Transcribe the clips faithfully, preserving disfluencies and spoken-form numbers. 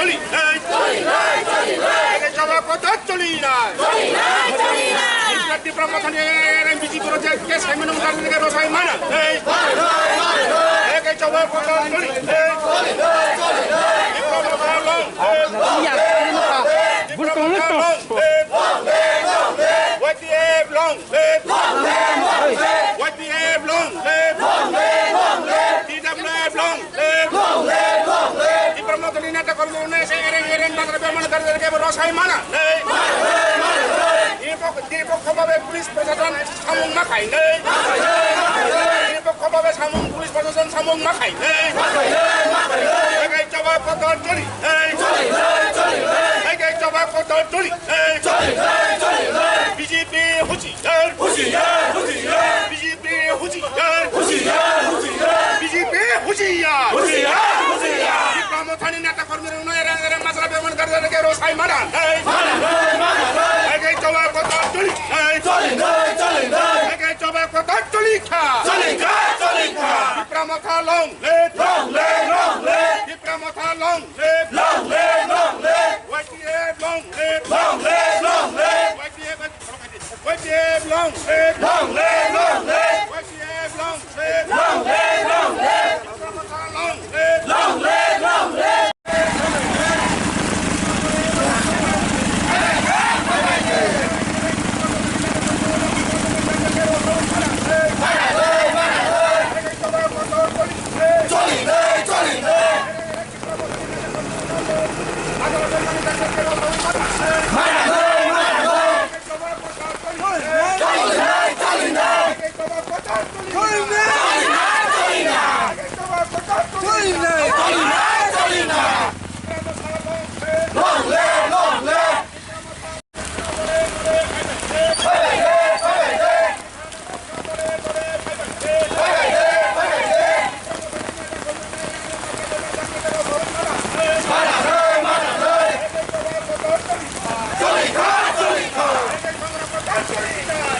Choli nai. Choli nai, choli nai. Choli nai, choli nai. Tipra Motha ni R M B J P project case hai mano mutang ni rosai mana. Hey. Hey, hey, chawai kota choli. Hey. Tipra Motha long. Hey. Tipra Motha long. Hey. Y T F long. Live! Long live, long live! Y T F long live! Long live, long live! T W F long live! Long live, long live! Tipra Motha ni neta kormi rok no se ereng ereng bazar bemani dari dari ke rosai mana. Nirpok-, nirpokho bhabe police proshashon samung ma khainai. Nirpokho bhabe samung police proshashon samung ma khainai. Hai kai choba kotor choli. Hai kai choba kotor choli. B J P hushi. Hushiyar, hushiyar. B J P hushiyar. Hushiyar, hushiyar. B J P hushiyar. Hushiyar, hushiyar. Tipra Motha ni neta kormi rok no erang erang majra bemani dari dari ke rosai mana. Mana nai, mana nai. Hai kai choba kotor choli. Choli nai, choli nai. Hai kai choba kotor choli kha. Choli kha, choli kha. Tipra Motha long live. Long live, long live. Tipra Motha long live. Long live, long live. Y T F long live. Long live, long live. Y T F, Y T F long live. Long live, long live. Y T F long live. Long live, long live. Tipra Motha long live. Long live, long live. Choli nai, choli nai.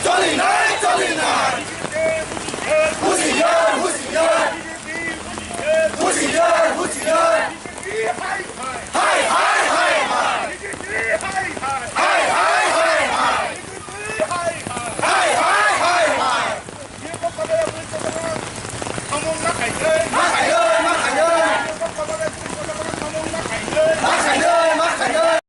Choli nai, choli nai. Hushiyar, hushiyar. Hushiyar, hushiyar. Hai, hai, hai, hai. Hai, hai, hai, hai. Hai, hai, hai, hai. Samung ma khainai. Ma khainai, ma khainai. Ma khainai, ma khainai.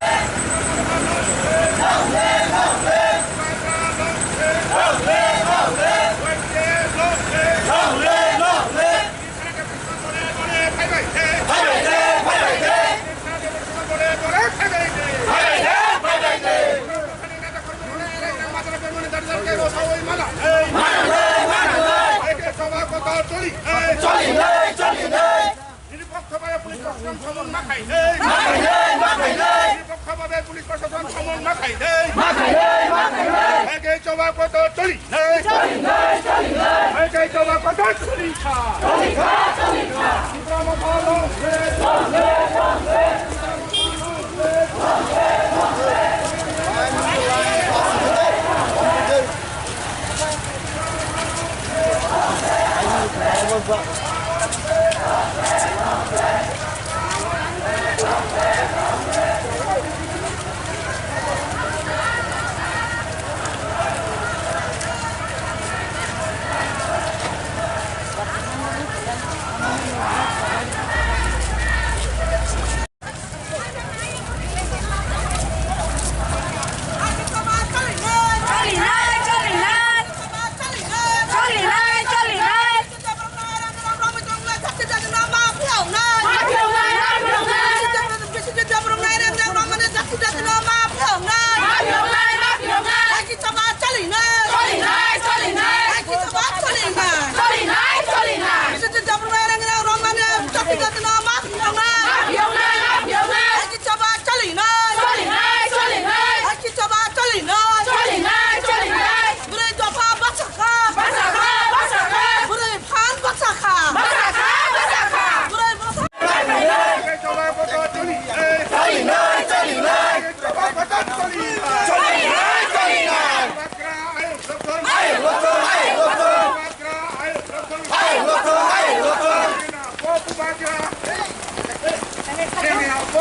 Niripokho bhabe police proshashan samung ma khainai. Ma khainai, ma khainai. Niripokho bhabe police proshashan samung ma khainai. Ma khainai, ma khainai. Hai kai choba kotor choli nai. Choli nai, choli nai. Hai kai choba kotor choli kha. Choli kha, choli kha. Tipra Motha long live. Long live, long live.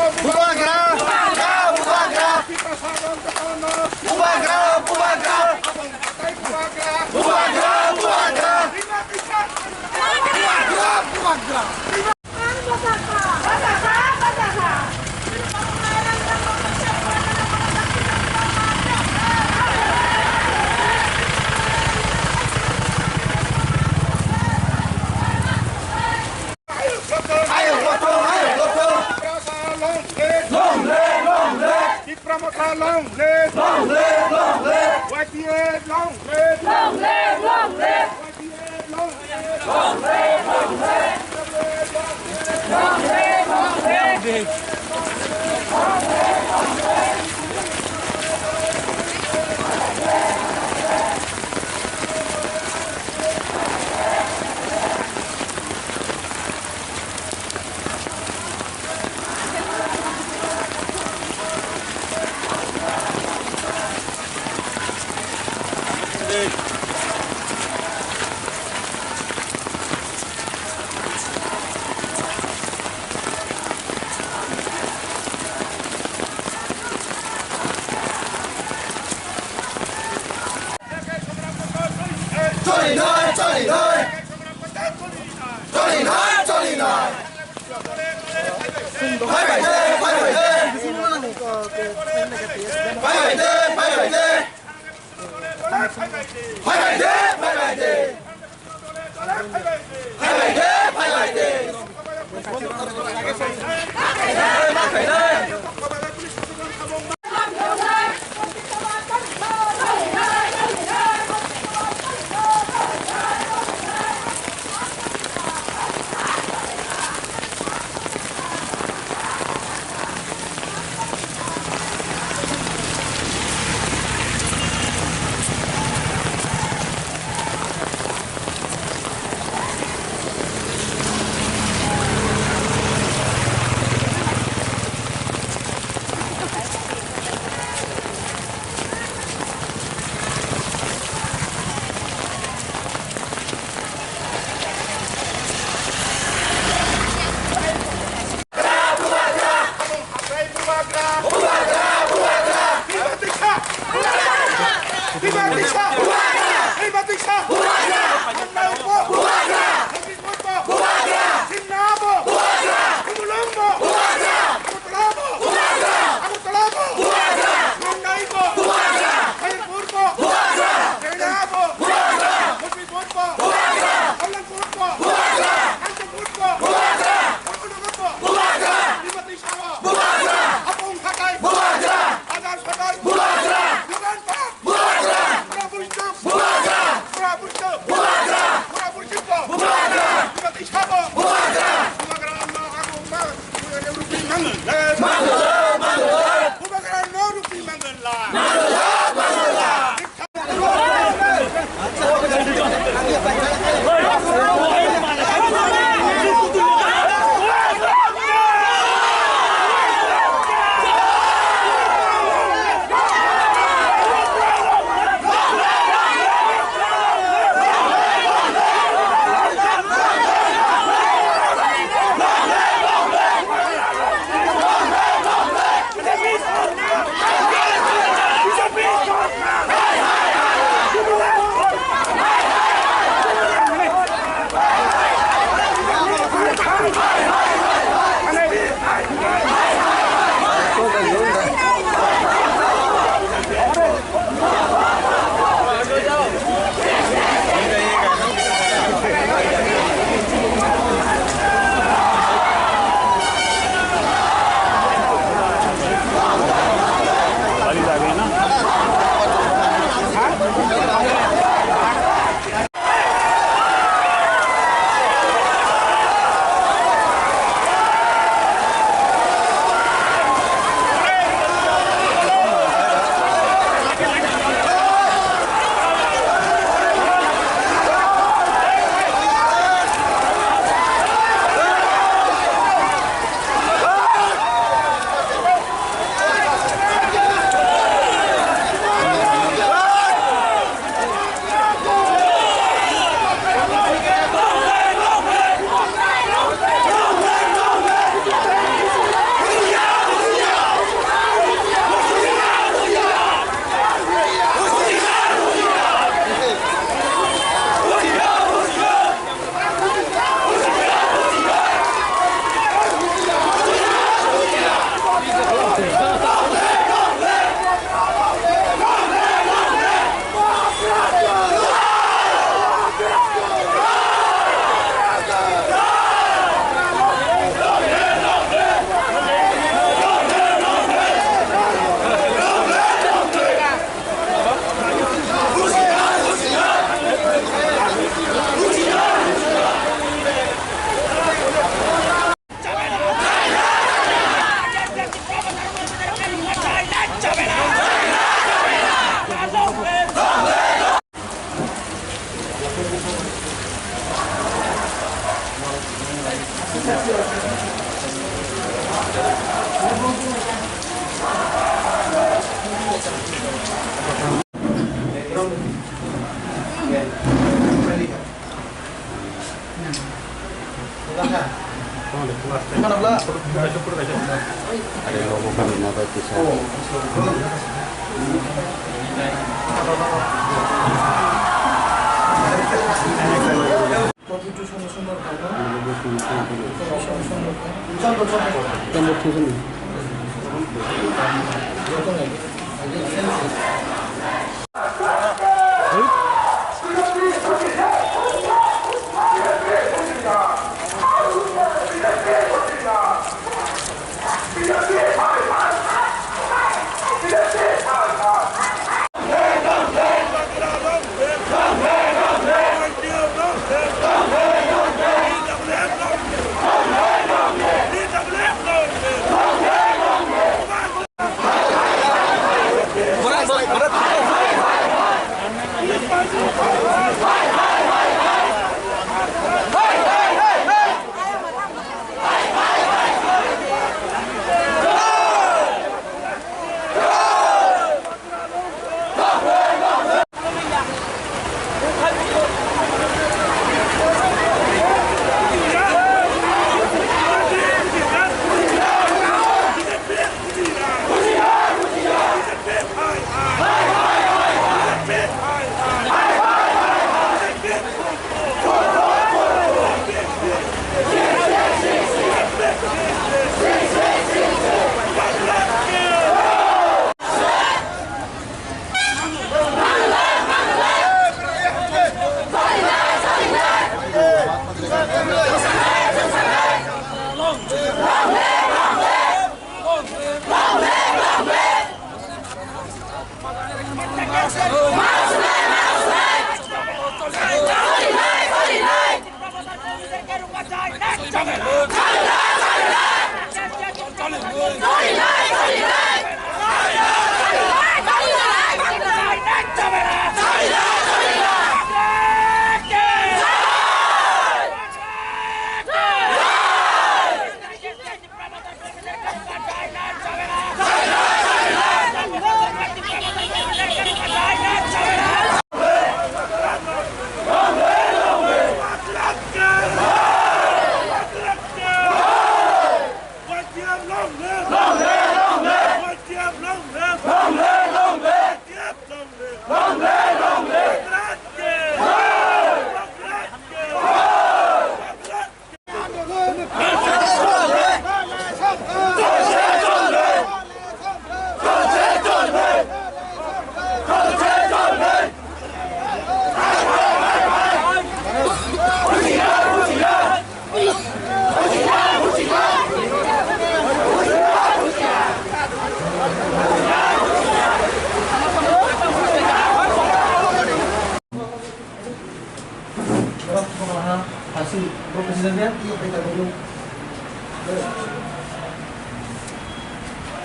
Bubagra! Bubagra! Bubagra! Bubagra! Bubagra! Bubagra! Ayuk Lothong, Ayuk Lothong. Tiprasa long live. Long live, long live. Tipra Motha long live. Long live, long live. Y T F long live. Long live, long live. Y T F long live. Long live, long live. Long live, long live. Choli nai, choli nai. Choli nai, choli nai. Bye bye de, bye bye de. Bye bye de, bye bye de. Bye bye de, bye bye de. Bye bye de, bye bye de.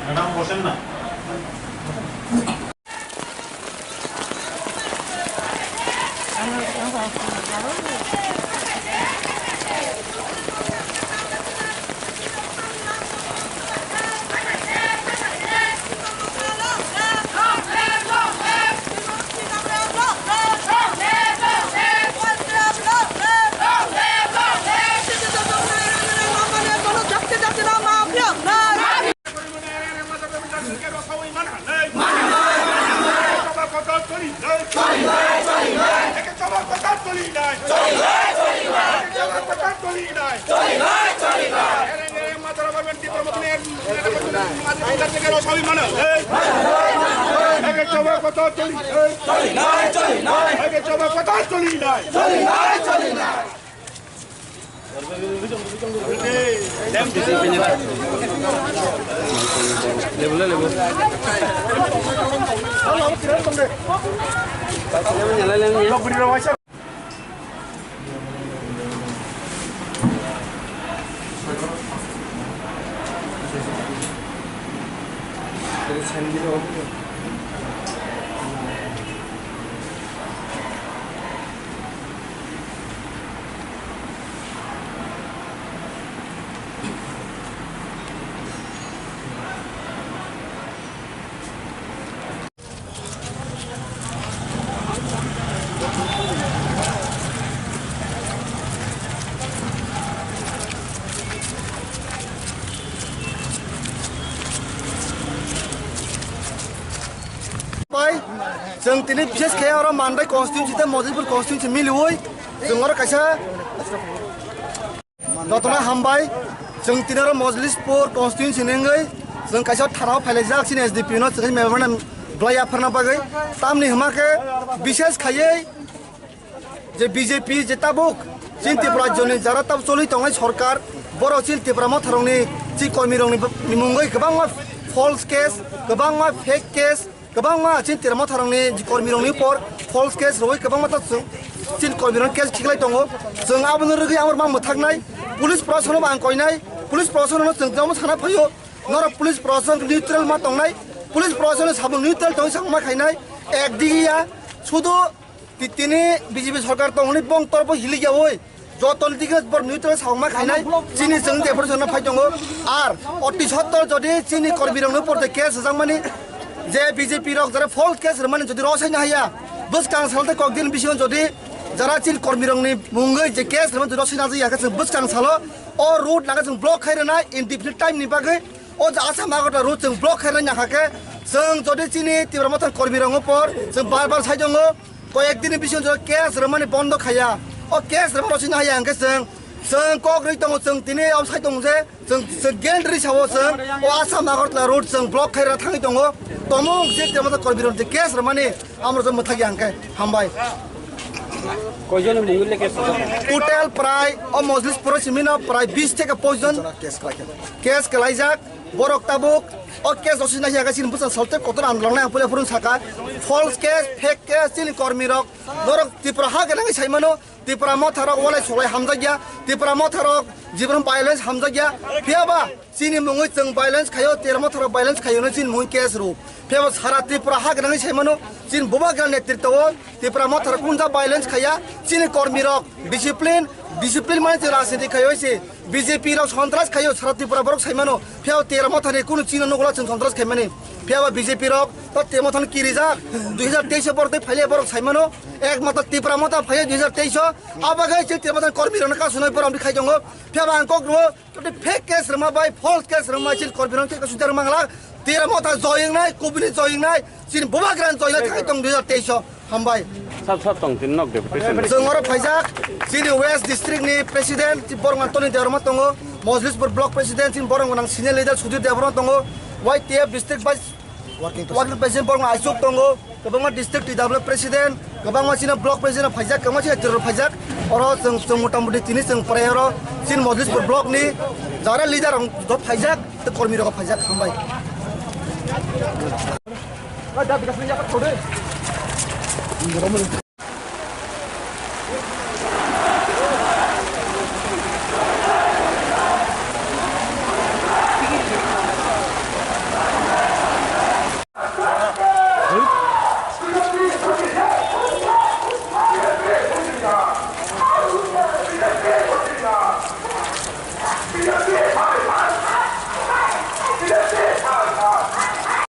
Madam, বসেন না। Chwng tini bises khe oro Mandai constituency tei Mojlipur constituency miliwi chwng oro kaisa jotona hambai. Chwng tini oro Mojlipur constituency ni wngwi chwng kaisa tharao phailaijak chini S D P no chwng memorandum belai yapharna bagwi. Tamni hwma khe bises khaiwi je B J P je tabuk chini Tripura rajyoni jara tab choli tongnai sorkar, borok chini Tipra motharokni chini kormirokni mungwi kwbangma false case, kwbangma fake case, kwbangma chini Tipra motharokni kormirokni upor false case rwui kwbangma ta chwng chini kormirokni case khiklai tongo. Chwng abono rwgwi amo rwma mwthaknai, police proshasonno bo ang koinai, police proshasonno chwng tamo sana phaio, norok police proshasonno neutral ma tongnai, police proshasonno samung neutral tongwi samung ma khainai, ekdigiya sudu Ti-, tini B J P sorkar tongmani bong torbo hiliyawi jotoni dige bor neutral sauma khainai chini chwng depression no phai tongo. Ar oti sottor jodi chini kormirokno porte case rwjakmani je B J P rok jara false case rwmani jodi rosai na haya, bwskang sal tei kokdin bisingo jodi jara chini kormirokni mungwi je case rwmani jodi rosai na haya khe chwng bwskang salo o road laga chwng block khai rwnai indefinite time ni bagwi. O je Assam Agartala road chwng block khairwna nangkha khe, chwng jodi chini Tipra Motha kormirokno por chwng bar bar sai tongo, koyek dini bisingo jodi case rwmani bondo khaiya, o case rwma rosina haya hwnkhe chwng, chwng kok rwi tongo, chwng tini o sai tongo je chwng, chwng guarantee sao chwng o Assam Agartala road chwng block khairwna thangwi tongo, tomung je Tipra Motha kormirok je case rwmani amrok mwthakya hwnkhe hambai. Koijon ni mungwi le case rwjak? Total prai o Mojlipur o simino prai bis theke poijon case kwlaijak. Borok tabuk o case rosina hwnkhe chini bwsa solte kotor andolon ang puila phurung saka. False case, fake case, chini kormi rok norok Tripura ha gwnangwi saimano, Tipra Motha rok walai solai hamjakya, Tipra Motha rok jibon violence hamjakya. Phiyaba chini mungwi chwng violence khaio, Tipra Motha rok violence khaio no chini mungwi case rw. Phiyaba sara Tripura ha gwnangwi saimano, chini bubagra netritwo o Tipra Motha rok kunja violence khaiya, chini kormi rok discipline, discipline mani chwng rajniti khaio se B J P rok sontras khaio sara Tripura borok saimano, phiyaba Tipra Motha ni kunu chini nugula chwng sontras khaimani, phiyaba B J P rok to Tipra Motha ni kirijak, dui hajar teis o borok tei phaile borok saimano, ekmatro Tipra Motha phaiya dui hajar teis o, abagwi chini Tipra Motha ni kormi rok no kasunai borok amtwi khai tongo, phiyaba ang kok rwo. Tei fake case rwma bai false case rwma chini kormi rok theka sujak mangla. Tipra Motha joyeng nai, kubuni joyeng nai, chini bubagra joyeng nai thai tong dui hajar teis o. Hambai. Sab sab tong tin nok deputation. Chwng oro phaijak chini West District ni President chi borok Antoni Debbarma tongo, Mojlipur Block President chini borok nang senior leader Sudhir Debbarma tongo, Y T F District Vice Working President borok Aisuk tongo. Kwbangma district T W president, kwbangma chini block president phaijak, kwbangma chini terror phaijak. Oro chwng, chwng mota moti tini chwng pore oro chini Mojlipur block ni jara leader rok phaijak, tei kormi rok phaijak, hambai.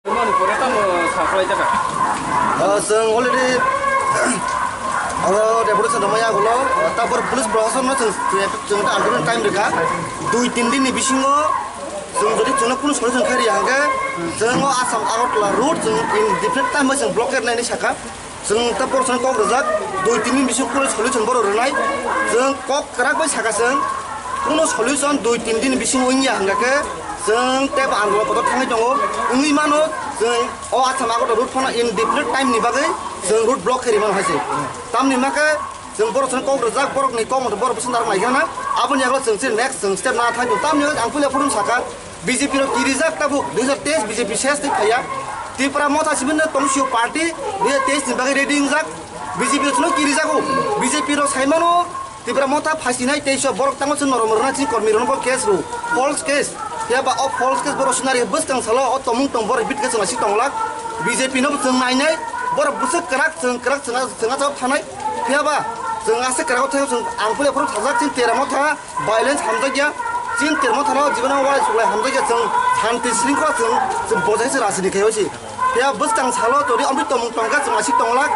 Mani pore tamo saklai taka. Ah, chwng already oro deputation rwmaya ulo, ah, tabor police proshasonno chwng, chwng, chwng ta andolon time rwkha. Dui tin din ni bisingo chwng jodi chwngno kunu solution khai riya hwnkhe, chwng o Assam Agartala road chwng in different time bai chwng blockade nai hinwi sakha. Chwng ta borok chwng kok rwjak, dui tin din bisingo kunu solution borok rwnai. Chwng kok kwrak bai sakha chwng, kunu solution dui tin din bisingo wngya hwnkhe chwng tei bo andolon kotor thangwi tongo. Wngwi mano chwng o Assam Agartala road phano indefinite time ni bagwi chwng road block khe rimano hai se. Tamni hwnkhe chwng borok chwng kok rwjak, borokni kok mothe borok bwswk narwk nai khe na. Aboni yago chwng se next chwng step na thangwi tongo. Tamni hwnkhe ang puila phuru sakha, B J P rok kirijak tabuk dui hajar teis B J P ses tei phaiya. Tripura Motha sibini tong sio party dui hajar teis ni bagwi ready wngjak. B J P rok chwngno kirijago. B J P rok saimano Tripura Motha phasinai teis o borok tamo chwng norom rwna chini kormi rokno bo case rw. False case. Phiya ba o false case borok sinari bwskang salo o tomung tong borok bit khe chwng naisik tong lak. B J P no bo chwng nainai borok bwswk kwrak chwng kwrak chwng chwng achuk thanai. Phiya ba chwng aswk kwrak o thai chwng ang puila phuru sajak chini Tripura Motha. Violence hamjakya, chini Tripura Motha no jibon walai suklai hamjakya, chwng shanti shringkhola chwng, chwng bojai se rajniti khai se. Phiya bwskang salo tori amri tomung tongkha chwng aswk tonglak,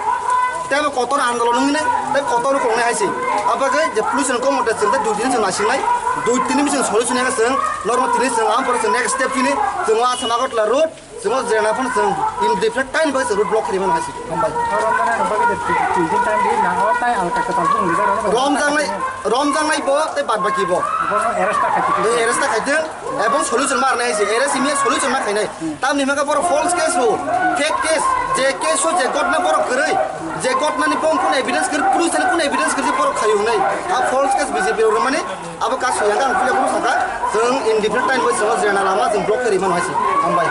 tei bo kotor andolon wngwi nai, tei kotor kwrwngnai hai se. Abagwi je police rok motha chwng tei dui tini chwng nasingnai, dui tini bising solution ya chwng, normal tini chwng, am pore chwng next step tini chwng o Assam Agartala road, Chwng o jena phano chwng indefinite time bai chwng road block khaimano hai se. Hambai. O romjak nai rok bagwi de tin din time di na o tai alka kwtal bung rijak rok. Romjak nai, romjak nai bo tei bad baki bo. Bono arrest ta khaiti. Ei arrest ta khaitwng, ebong solution ma rwnai hai se, arrest imiya solution ma khainai. Tamni hwnba khe borok false case o, fake case, je case o je gotna borok kwrwi, je gotnani bong kun evidence kwrwi, police thani kun evidence kwrwi borok khaio hwnwi. A false case B J P rok rwmani abo kasu ya ang kule borok sakha, chwng indefinite time bai chwng o jena lama chwng block khairi mano hai se. Hambai.